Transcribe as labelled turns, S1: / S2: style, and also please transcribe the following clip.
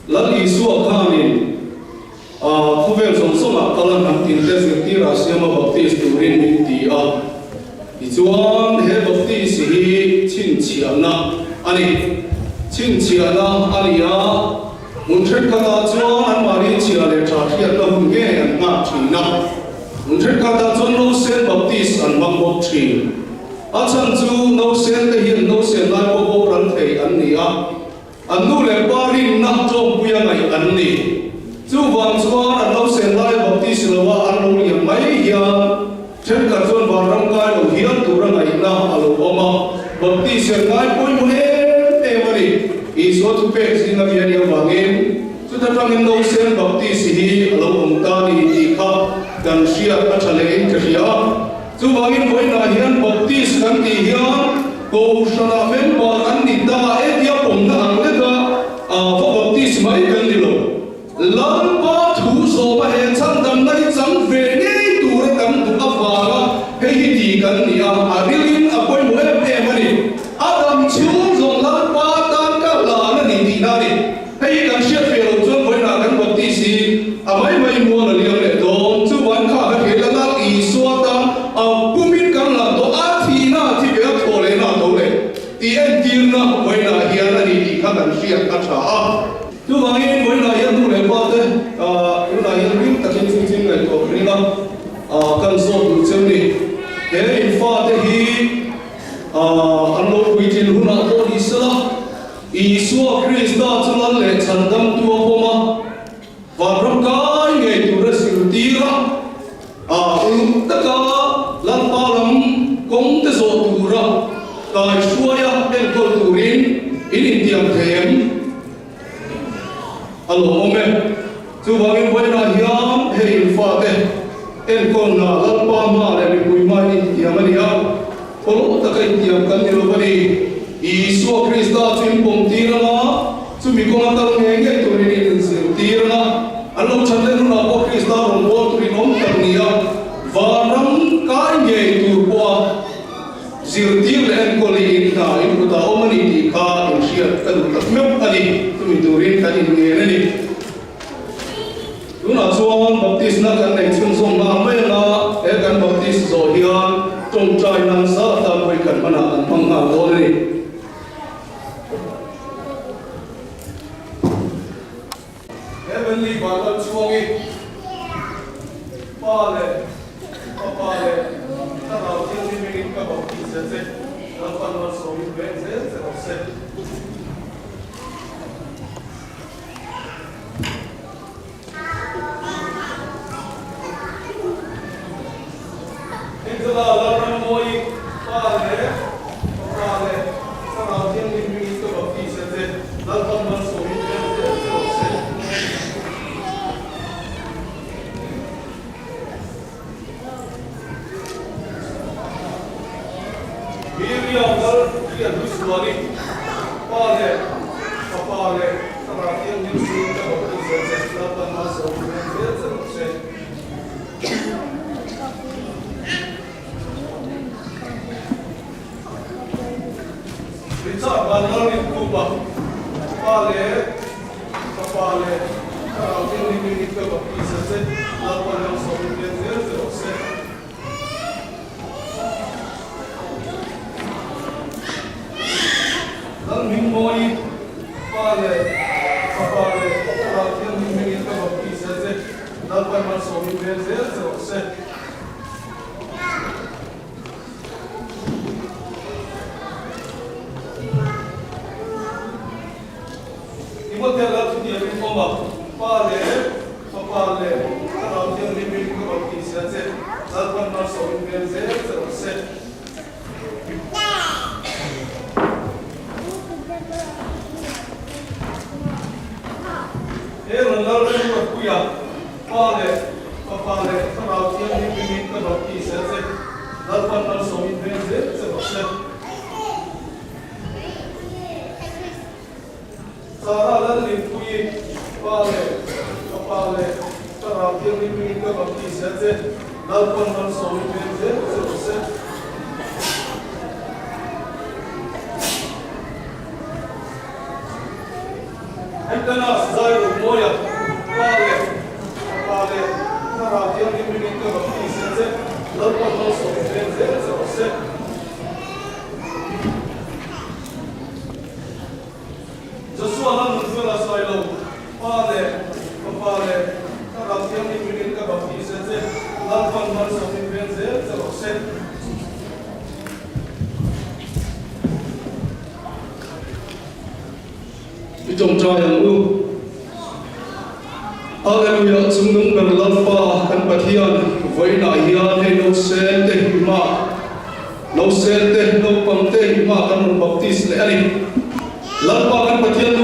S1: Lal Isua khanin khawvel zawng zawngah kal a hnam tinte zirtirah siama baptis turin min ti a. Tichuan, he baptis hi chhinchhiahna a ni. Chhinchhiahna a ni a, hmun thenkhatah chuan anmahni chhia leh tha hriatna hun ngei an nghak thin a. Hmun thenkhatah chuan nausen baptis an hmang bawk thin. A chhan chu nausen te hian nausen lai pawh boral thei an ni a. An nu leh pa rinna tlawmpui a ngaih an ni. Chuvang chuan an lo sen lai baptis lo a an lo liam mai hian thenkhat chuan vanram kai lo hial tura ngaihna a lo awm a, baptis hian ngai pawimawh em em a ni. Isua thupek zinga mi a nih avangin chuta tangin lo sen baptis hi a lo awm ta ni tih kha kan hriat a tha lehin ka hria a. Chuvangin vawiinah hian Baptist kan tih hian Kohhranah member an ni ta e tia pawmna ang leka va Baptist mai kan ni lo. Lalpa thu zawma he chhandamna hi chang ve ngei tura kan duh avanga hei hi ti kan ni a, a rilin a pawimawh em em a ni. A dam chhung zawng Lalpa tan ka hlan a ni tihna a ni. Hei hi kan hriat ve loh chuan vawiinah kan Baptist hi a mai mai mual a liam leh dawn. Chuvan kha ka hrilh a, Lal Isua tan a pumin kan lang tawh a, thihna a thi ve a, thaw lehna a tho leh tih entirna vawiinah hian a ni tih kha kan hriat a tha a. Chuvangin vawiinah hian nu leh pa te tunah hian ring takin chungching ngaihtuah ka ring a, kan zawt duh cheu ni. He in fate hi an lo puitlin hunah pawh ni sela, Isua Krista chu Lal leh Chhandamtu a pawm a, vanram kai ngei tura zirtir a, a uluk taka Lalpa lam kawng te zawh tura kaihruaia enkawl turin in intiam thei em? A lawmawm e. Chuvangin vawiinah hian hei in fate enkawlna Lalpa hma leh mipui hma in intiam a ni a, khawlawh taka intiam kan ni lo a ni. Isua Krista chu in pawm tir ang a, chumi kawnga kal ngei ngei turin in inzirtir ang a, an lo that leh hunah pawh Krista rawnbawl turin awm tak ni a, vanram kai ngei tur pawha Zirtir leh enkawl hi in hna in kutah awm a ni tih kha in hriat ka duh tak meuh a ni. Chumi turin kan inngen a ni. Tunah chuan baptisna kan nei chhunzawm nghal mai anga he kan baptis zawh hian tawngtai nan zat tan hawi kan hmanah kan hmang nghal dawn a ni. Heavenly Vanlal chhuangi Pa leh Fapa leh Thlarau Thianghlim hmingin ka baptis a che, Lalpan malsawmin veng zel che rawh se. Angela Lalrammawi Pa leh Fapa leh Thlarau Thianghlim hmingin ka baptis a che, Lalpan malsawmin veng zel che rawh se. Miriam Lal Rian Hlusuali Pa leh Fapa leh Thlarau Thianghlim hmingin ka baptis a che, Lalpan malsawmin veng zel che rawh se. Richard Vanlalrin Kupa, Pa leh Fapa leh Thlarau Thianghlim hmingin ka baptis a che, Lalpan malsawmin veng zel che rawh se. Lalhmingmawi, Pa leh Fapa leh Thlarau Thianghlim hmingin ka baptis a che, Lalpan malsawmin veng zel che rawh se. Timothea lal chu tiangin awm a, Pa leh Fapa leh Thlarau Thianghlimin ka baptis a che, Lalpan malsawmin veng zel che rawh se. Aaron lal remruatpuia Pa leh Fapa leh Thlarau Thianghlim hmingin ka baptis a che, Lalpan malsawmin veng zel che rawh se. Sarah Lalhlimpuii Pa leh Fapa leh Thlarau Thianghlim hmingin ka baptis a che, Lalpan malsawmin veng zel che rawh se. Antanas Zairo. Lalpa malsawm veng zel che rawh se. Joshua la nun chuan a sawi lo, Pa leh Fapa leh Thlarau Thianghlim hmingin ka baptise che, Lalpan malsawmin veng zel che rawh se. I tawngtai ang u. Hallelujah, Chungnung ber Lalpa kan Pathian, vawiinah hian hei nausen te hima, nausen te, naupang te hima kan rawn baptist leh a ni. Lalpa kan Pathian.